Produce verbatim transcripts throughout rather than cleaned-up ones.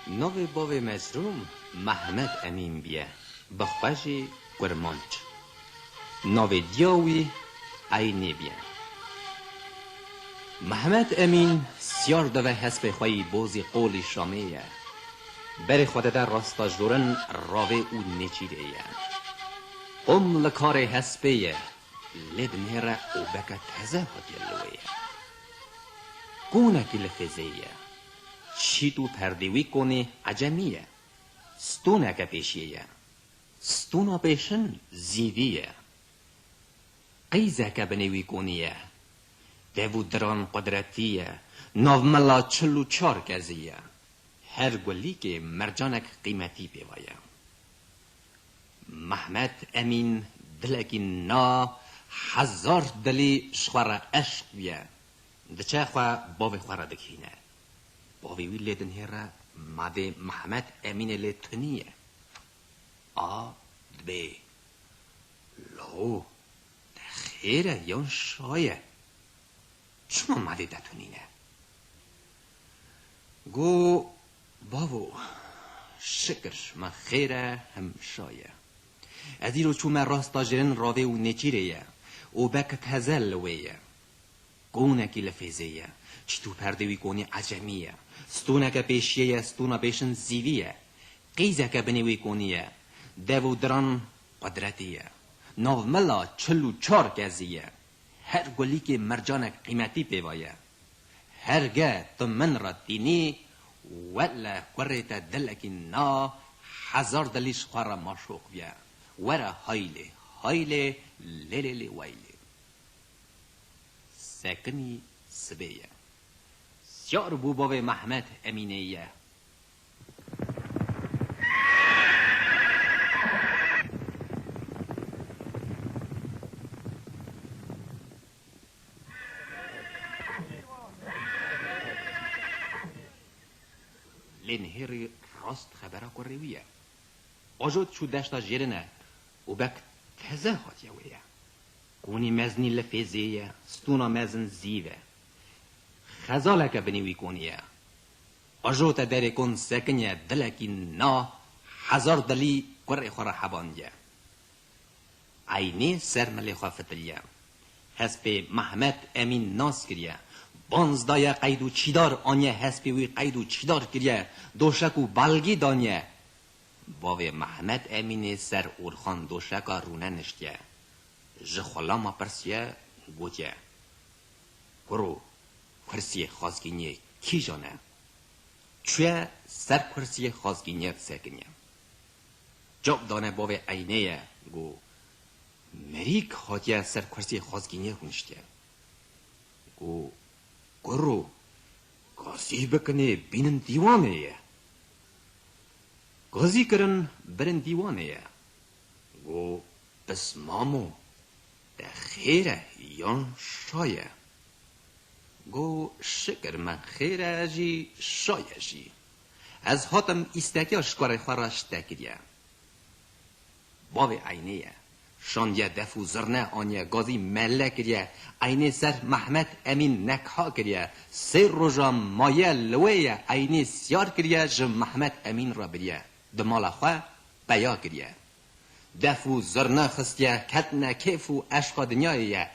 Navê bavê Mezlûm Mehmet Emîn bûye, bi xwe jî Kurmanc. Navê diya wî Eynê bûye. Mehmet Emîn siyar dive hespê xwe yî bozî qolî Şamê ye. Berê xwe dide rasta jorin ravê û nêçîrê ye. Qum li karê hespê ye, lê dinêre û beke teze hatiye li wê ye. Konekî li fêzê ye. Çît û perdê wî konê ecemî ye. Stoneke pêşiyê ye. Stona pêşin zîvî ye. Qîzeke binê wî konî ye. Dev û diran qudretî ye. Navmila çil û çar kezî ye. Her gulîkê mercanek qîmetî pê ve ye. Mehmet Emîn dilekî na hezar dilî ji xwe re eşq bûye. Diçe xwe bavê xwe re dikihîne. Bavê wî lê dinhêre madê Mehmet Emînê lê tunî ye. A dibê, Lo, te xêr e yan şa ye? Çima madê te tunîne? Go, Bavo, şikir ji me xêr e, him şa ye. Ez îro çûme rasta jirin ravê û nêçîrê ye û bek teze li wê ye. Konekî li fêzê ye. Çît û perdê wî konî ecemî ye. Stoneke pêşiyê ye, stona pêşin zîvî ye. Qîzeke binê wî konî ye. Dev û diran qudretî ye. Navmila çil û çar kezî ye. Her gulîkê mercanek qîmetî pê ve ye. Herge tu min re tînî, wele kurê te dilekî na hezar dilî ji xwe re maşoq bûye. Were haylê, haylê, lê lê lê weylê. Sekinî sibê ye. Siyar bû bavê Mehmet Emînê ye. Lê nihêrî rast xebera kurê wî ye. Ajot çû deşta jêrine û bek teze hatiye wê ye. Konî mezinî li fêzê ye, stûna mezin zîv e. Xezaleke binî wî konî ye. Ajote derê kon sekiniye, dilekî na hezar dilî kurê xwe re hebandiye. Eynê ser milê xwe fitiliye. Hespê Mehmet Emîn nas kiriye. Banz daye qeyd û çîdar aniye, hespê wî qeyd û çîdar kiriye. Doşek û balgî daniye. Bavê Mehmet Emînê ser Orxan doşeka rûne niştiye. Ji xulama pirsiye, gotiye, Kuro, kursiyê xazgîniyê kîjan e? Çûye ser kursiyê xazgîniyê disekiniye. Cewab dane bavê Eynê ye, got, Merîk hatiye ser kursiyê xazgîniyê hûniştiye. Got, Kuro, gazî bikinê bînin dîwanê ye. Gazî kirin birin dîwanê ye. Got, Pismamo, te xêr e yan şa ye? Got, Şikir me xêr e jî şa ye jî. Ez hatim îstekiya ji kurê xwe re ji te kiriye. Bavê Eynê ye. Şandiye def û zirne aniye, gazî mele kiriye. Eynê ser Mehmet Emîn nekha kiriye. Sê roja maye li wê ye, Eynê siyar kiriye, ji Mehmet Emîn re biriye. Di mala xwe peya kiriye. Def û zirne xistiye, ketine kêf û eşqa dinyayê ye.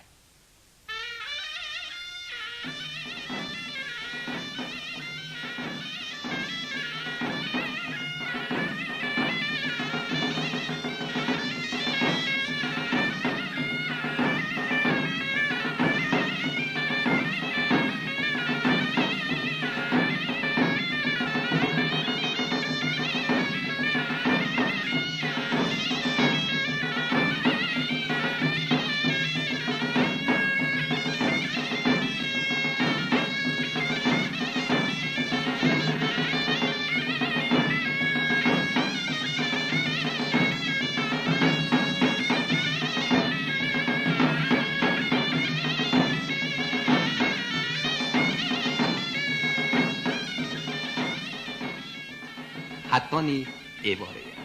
Hetanî êvarê ye.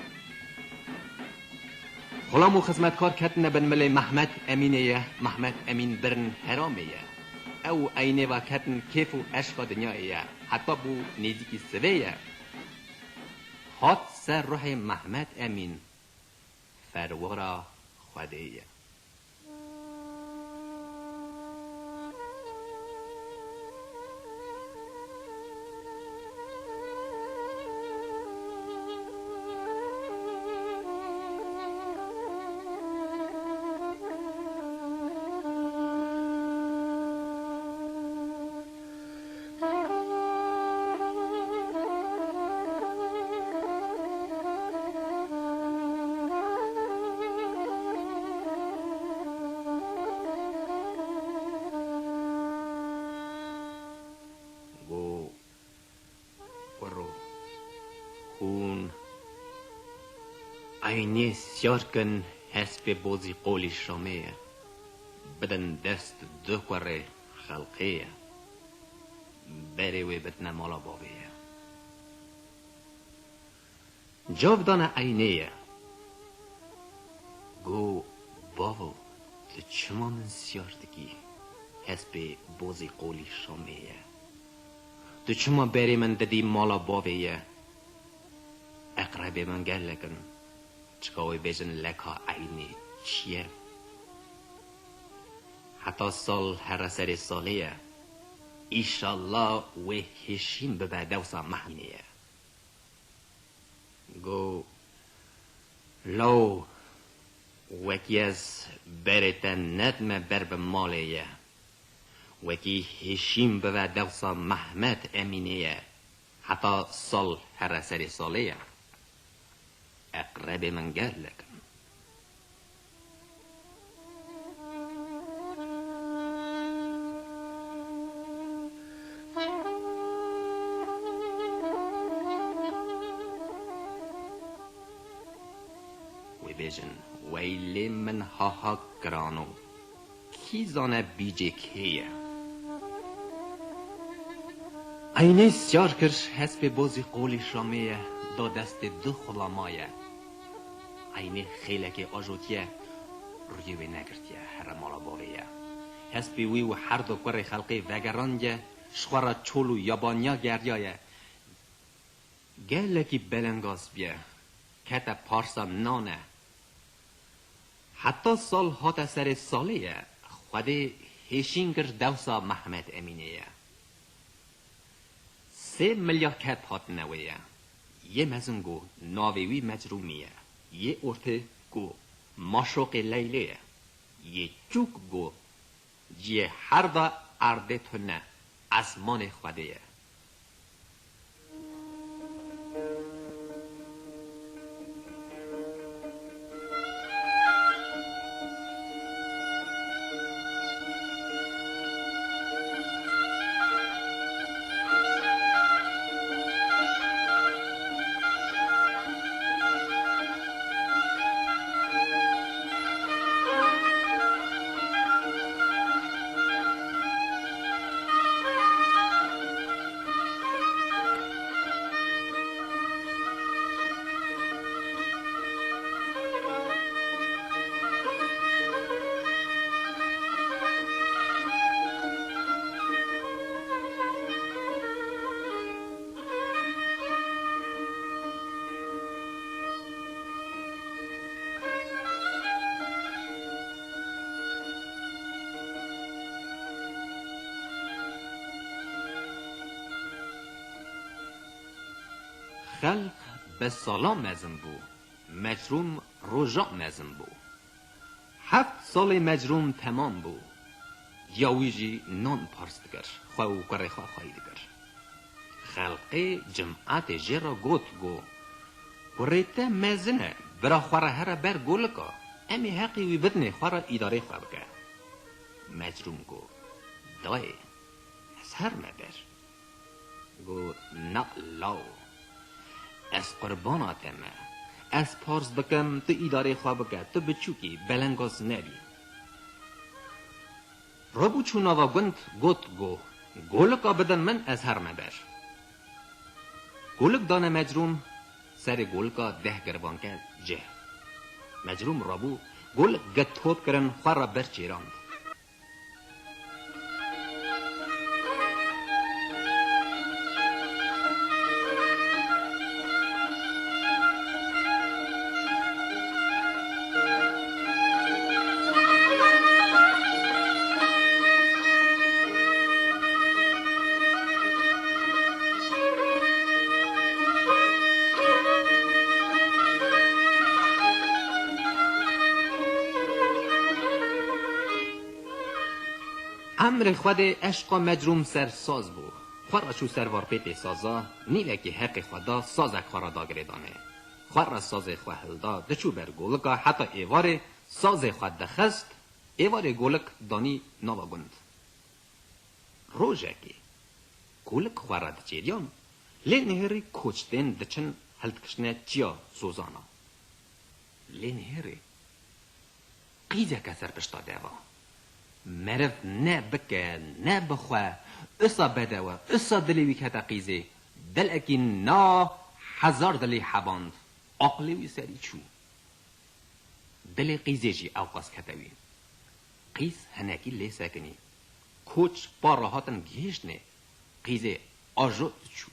Xulam û xizmetkar ketine bin milê Mehmet Emînê ye, Mehmet Emîn birin heramê ye. Ew û Eynê ve ketin kêf û eşqa dinyayê ye, heta bû nêzîkî sivê ye. Hat ser ruhê Mehmet Emîn, ferwara Xwedê ye. Go, kuro, hûn, eynê siyar kin, hespê bozî qolî Şamê ye. Bidin dest du kurê xelqê ye. Berê wê bidine mala bavê ye. Cavdana eynê ye. Go, bavo, tu çima min siyar dikî? Hespê bozî qolî Şamê ye. Tu çima berê min didî mala bavê ye? Eqrebê min gelek in. Çika wê bêjin leka eynê çi ye? Heta sal here serê salê ye. Îşallah wê hêşîn bibe dewsa mehnê ye. Go, law, wekî ez berê te nedime ber bi malê ye. Wekî hêşîn bibe dewsa Mehmet Emînê ye. Heta sal here serê salê ye. Eqrebê min gelek in. Wê bêjin, weylê min ha ha girano. Kî zane bîcê kê ye? Eynê siyar kir, hespê bozî qolî Şamê ye, da destê du xulama ye. Eynê xêlekê ajotiye, rûyê wê negirtiye, here mala bavê ye. Hespê wî û her du kurê xelqê vegerandiye, ji xwe re çol û yabaniya geriyaye. Gelekî belengaz bûye, kete parsa nan e. Heta sal hate serê salê ye, Xwedê hêşîn kir dewsa Mehmet Emînê ye. Sê milya kep hatine wê ye. Yê mezin go navê wî Mecrûmî ye. Yê ortê go Maşoqê Leylê ye. Yê çûk go Cihê herda erdê tune, esmanê Xwedê ye. Xelq bi salan mezin bû, Mecrûm rojan mezin bû. Heft salê Mecrûm temam bû. Ya wî jî nan pars dikir, xwe û kurê xwe xweyî dikir. Xelqê cimatê jê re got, go, Kurê te mezin e, bira xwe re here ber golika, em ê heqê wî bidinê xwe re îdarê xwe bike. Mecrûm go, Dayê, ez herme ber. Go, Na law, ez qurbana te me. Ez pars bikim, tu îdarê xwe bike, tu biçûk î, belengaz nebî. Rabû çû nava gund, got, go, Golika bidin min, ez herme ber. Golik dane Mecrûm, serê golika deh girvanke cih. Mecrûm rabû, golik git top kirin, xwe re ber çêrand. Xwedê eşqa Mecrûm ser saz bû. Xwe re çû ser varpêtê saza, nîvekî heqê xwe da, sazek xwe re da girêdanê. Xwe re sazê xwe hilda, diçû ber golika heta êvarê sazê xwe dixist, êvarê golik danî nava gund. Rojekê golik xwe re diçêriyan, lê nihêrî koç tên diçin hildikiştine çiya sozana. Lê nihêrê qîzeke ser pişta deva. Meriv ne bike, ne bixwe, usa bedew e, usa dilê wî kete qîzê, dilekî na hezar dilî heband, aqilê wî serî çû. Dilê qîzê jî ewqas kete wî. Qîz hinekî lê sekinî. Koç para hatin gihîştinê, qîzê ajo diçû.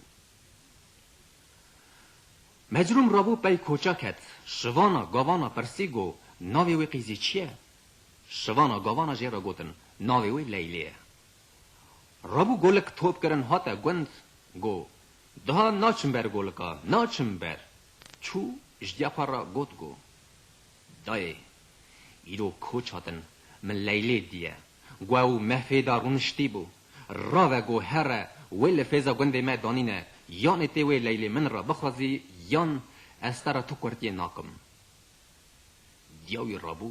Mecrûm rabû pey koça ket, şivana gavana pirsî, go, navê wê qîzê çi ye? Şivana gavana jê re gotin, navê wê Leylê ye. Rabû golik top kirin hate gund, go, daha naçim ber golika, naçim ber. Çû, ji diya xwe re got, go, dayê, îro koç hatin, min Leylê diye. Guew me fêda rûniştî bû. Rave, go, here, wê li fêza gundê me danîne, yanê tê wê Leylê min re bixwazî, yan ez te re tu kurtiyê nakim. Diya wî rabû,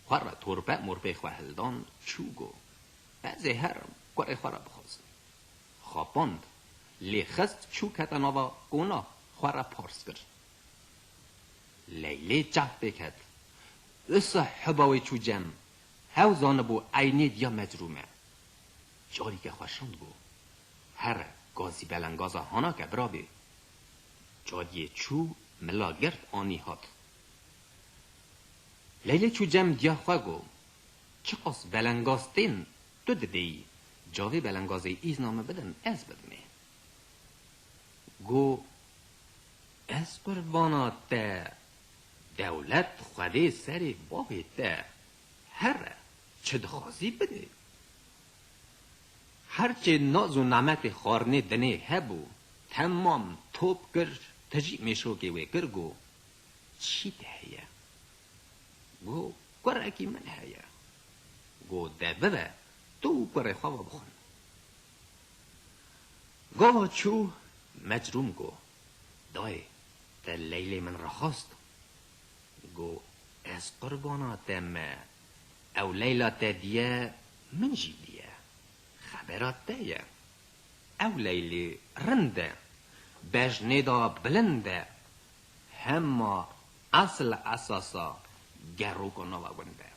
xwe re torpe morpê xwe hildan, çû, go, ez ê herim, kurê xwe re bixwazim. Xapand, lê xist, çû kete nava kona, xwe re pars kir. Leylê çav pê ket. Usa hiba wê çû cem, hew zanibû eynê diya Mecrûm e. Carîke xwe şand, go, here, gazî belengaza hana ke birabê. Cariyê çû, mila girt anî hat. Leylê çû cem diya xwe, go, çiqas belengaz tên tu didêyî, cavê belengazê îzna min bidin, ez bidimê. Go, ez qurbana te, dewlet Xwedê serê bavê te, here, çi dixwazî bidê. Her çê naz û nemetê xwarinê dinê hebû, temam top kir, tijî mêşokê wê kir, go, çi te heye? Go, kurekî min heye. Go, de bibe, tu û kurê xwe ve bixwin. Gava çû, Mecrûm go, dayê, te Leylê min re xwest? Go, ez qurbana te me, ew Leyla te diye, min jî diye. Xebera te ye. Ew Leylê rind e, bejnê de bilind e, hema esil esasa geroka nava gund e.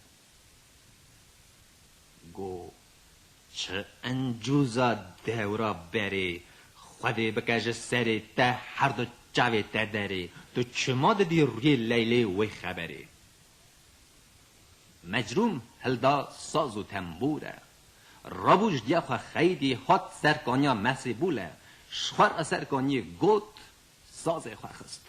Go, çi encûza dewra berê, Xwedê bike ji serê te her du çavê te derê, tu çima didî rûyê Leylê wê xeberê. Mecrûm hilda saz û tembûre. Rabû ji diya xwe xeydî hat ser kaniya Mesê Bûle. Ji xwe re ser kaniyê got, sazê xwe xist.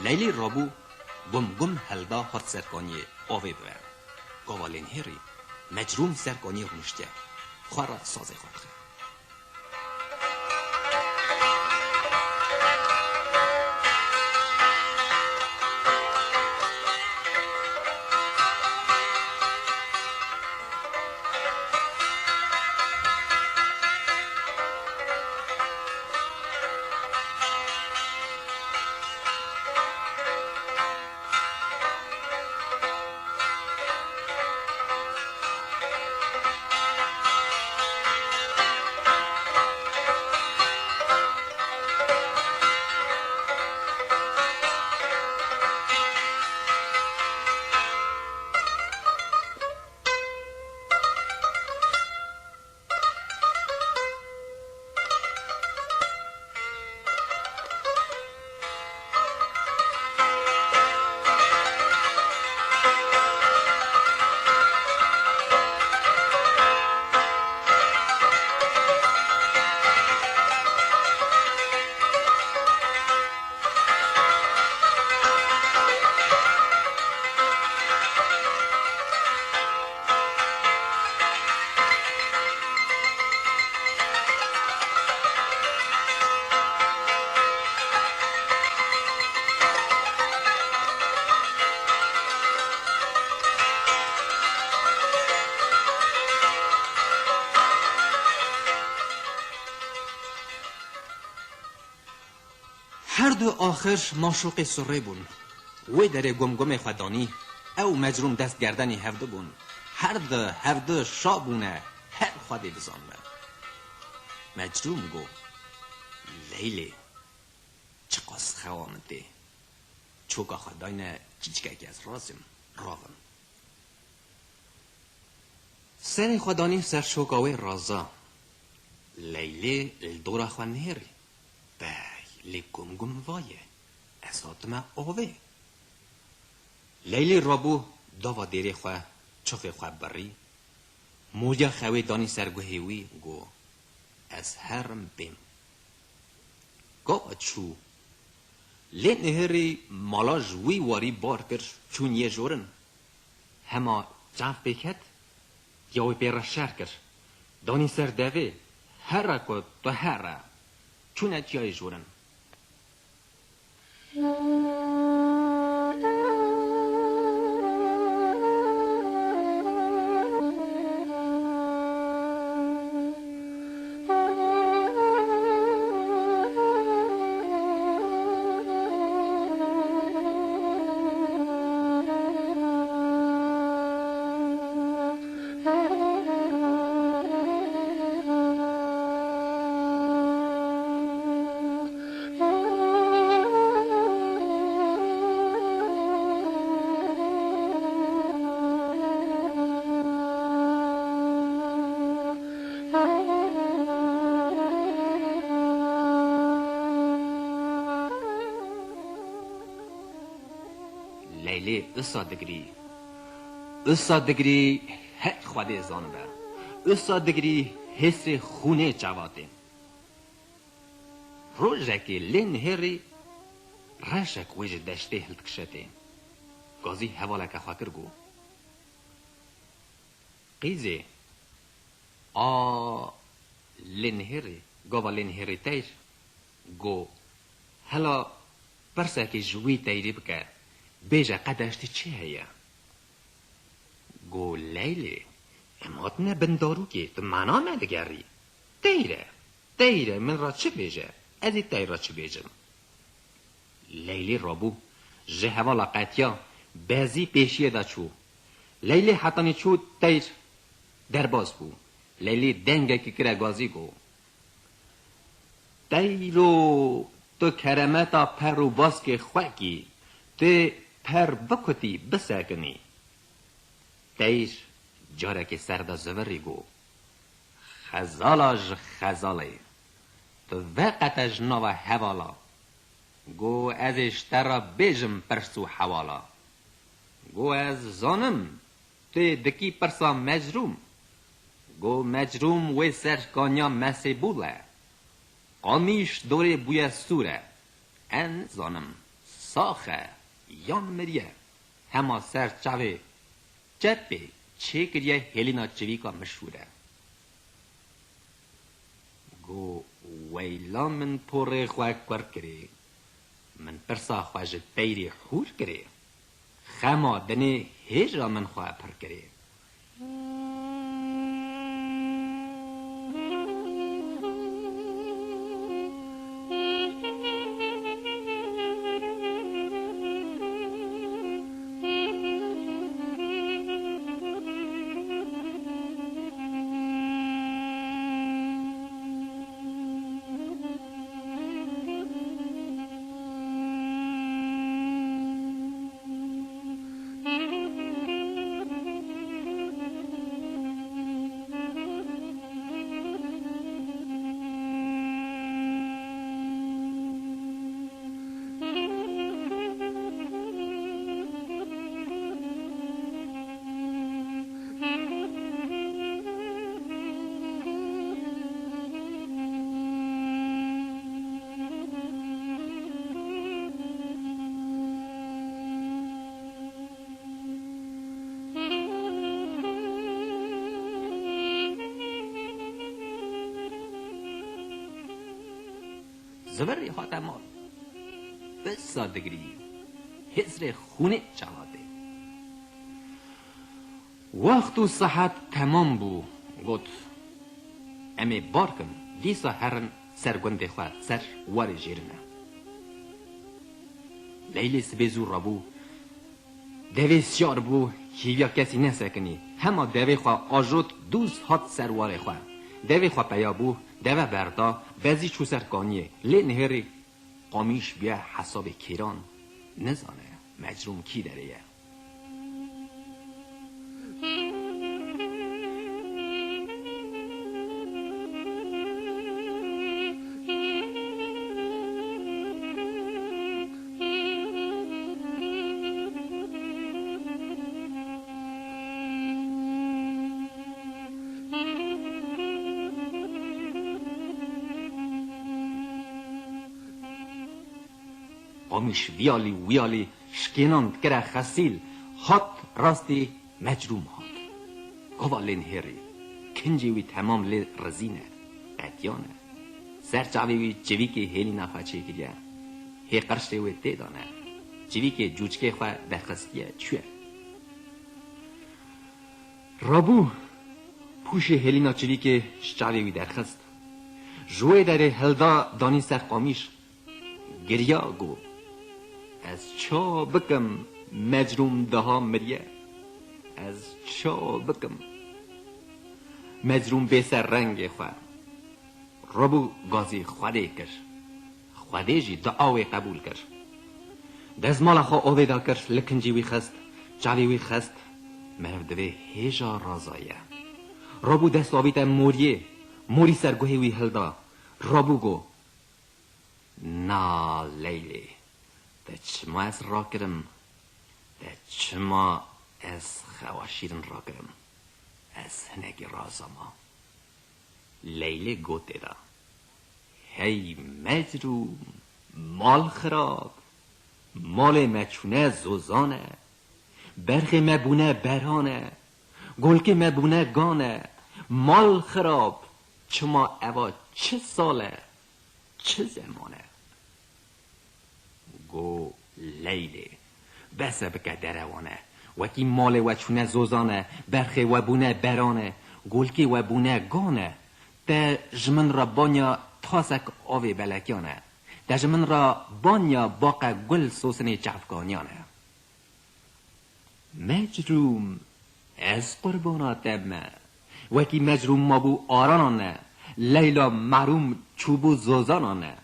Leylê rabû, Gumgum helda hat ser kaniyê avê bibe. Gava lê nihêrî, Mecrûm ser kaniyê rûniştiye, xwe re sazê xwe dixe. Her du axir maşûqê surê bûn. Wê derê Gumgumê xwe danî, ew Mecrûm dest gerdenî hevdu bûn. Her du hevdu şa bûne, her Xwedê bizanibe. Mecrûm got, Leylê, çiqas xewa min tê. Çoka xwe dayne çîçikekî ez razim, ravim. Serê xwe danî ser çoka wê raza. Leylê li dora xwe nihêrî. Bey, lê Gumgum va ye. Ez hatime avê. Leylê rabû dava dêrê xwe, çixê xwe birî. Moriya xewê danî ser guhê wî, got, Ez herim bêm. Gava çû. Lê nihêrî mala ji wî warî bar kir, çûn yê jorin. Hema çav pê ket, ya wê pê re şer kir. Danî ser devê, here ku tu here. Çûne çiyayê jorin. Leylê usa digirî. Usa digirî, her Xwedê zanibe. Usa digirî, hêsrê xûnê çavatê. Rojekê lê nihêrî reşek wê ji deştê hildikişetê. Gazî hevaleke xwe kir, got, Qîzê, a lê nihêrî, gava lê nihêrî teyr, got, Hela pirsekê ji wî teyrî bike, bêje qe deştê çi heye? Got, Leylê, em hatine bin darûkê, tu mena me digerî. Teyr e, teyr e, min re çi bêje, ez ê teyr re çi bêjim? Leylê rabû, ji hevala qetiya, bezî pêşiyê de çû. Leylê hetanî çû teyr derbas bû. Leylê dengekî kire gazî, got, Teyro, tu keremeta per û baskê xwe kî, tê per bikutî, bisekinî. Teyr carekê ser de zivirî, got, Xezala ji xezalê, tu veqete ji nava hevala. Got, Ez ê ji te re bêjim pirs û hewala. Got, Ez zanim, tu dikî pirsa Mecrûm. Got, Mecrûm wê ser kaniya Mesêbûl e. Qamîş dorê bûye sûr e. Ez nizanim, Sax e yan miriye, hema ser çavê çepê çêkiriye hêlîna çivîka mişûr e. Go, weyla min porê xwe kur kirê, min pirsa xwe ji teyrê hûr kirê, xema dinê hêja min xwe pir kirê. Zivirî hate mal. Pisa digirî. Hêzrê xûnê çawa tê. Wext û sihet temam bû. Got, em ê bar kin, dîsa herin ser gundê xwe, ser warê jêrine. Leylê sibê zû rabû, devê siyar bû, hîviya kesî nesekinî. Hema devê xwe ajot, dûz hat ser warê xwe. Devê xwe peya bû, deve berda, bezî çû ser kaniyê. Lê nihêrî qamîş bûye hesabê kêran. Nizane Mecrûm kî derê ye. Qamîş vî alî wî alî şikênan dikire xesîl, hat rastî Mecrûm hat. Gava lê nihêrî, kincê wî temam lê rizîne, qetiyane. Ser çavê wî çivîkê hêlîna xwe çêkiriye. Hê qirşê wê tê de ne. Çivîkê cûçkê xwe derxistiye çûye. Rabû, pûşê hêlîna çivîkê ji çavê wî derxist. Ji wê derê hilda danî ser qamîş. Giriya, got, ez ça bikim, Mecrûm daha miriye. Ez ça bikim? Mecrûm bê ser rengê xwe. Rabû gazî Xwedê kir. Xwedê jî dua wê qebûl kir. Dezmala xwe avê da kir, li kincî wî xist, çavê wî xist. Meriv divê hêja razaye. Rabû dest avîte moriyê, morî ser guhê wî hilda. Rabû got, Na Leylê, te çima ez rakirim? Te çima ez xewa şîrin rakirim? Ez hinekî razama. Leylê got tê de, Hey Mecrûm, mal xirab, malê me çûne zozan e, berxê me bûne beran e, golkê me bûne gan e, mal xirab, çima eva çi sal e? Çi zeman e? Go Leylê, bes e bike derewan e. Wekî malê we çûne zozan e, berxê we bûne beran e, golkê we bûne gan e. Te ji min re banya tasek avê belekiyane. Te ji min re banya baqe gul sosinê çavkaniyan e. Mecrûm, ez qurbana te me. Wekî Mecrûm mabû aranan e, Leyla Mehrûm çûbû zozanan e.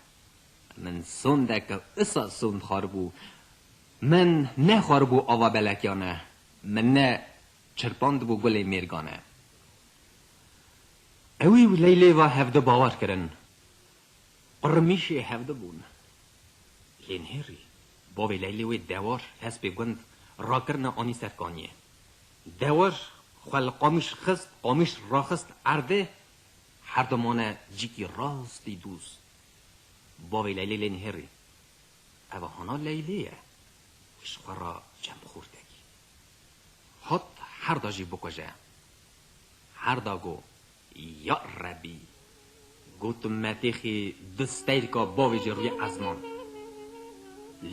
Min sondeke isa sond xwaribû. Min nexwaribû ava belekiyane. Min ne çirpandibû gulê mêrgane. Ewî û Leylê va hevdu bawer kirin. Qurmîşê hevdu bûn. Lê nihêrî, bavê Leylê wê dewar hespê gund rakirine anî ser kaniyê. Dewar xwe li qamîş xist, qamîş raxist erdê, herdu mane cîkî rastî dûz. Bavê Leylê lê nihêrî. Ev hana Leylê ye. Ji xwe re çemxortekî hat herda jî bikuje. Herda got, "Ya Rebî, gotim metêxî du steyrka bavêjî rûyê ezman.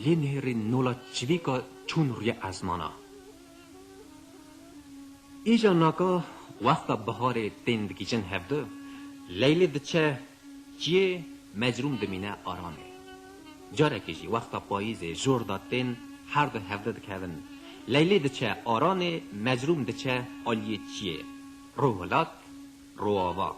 Lê nihêrî nola çivîka çûn rûyê ezmana." Îja naka wexta biharê tên digihîjin hevdu, Leylê diçe çiyê, Mecrûm dimîne aranê. Carekê jî wexta payîzê jor de tên her du hevdu dikevin. Leylê diçe aranê, Mecrûm diçe aliyê çiyê. Rû hilat, rû ava.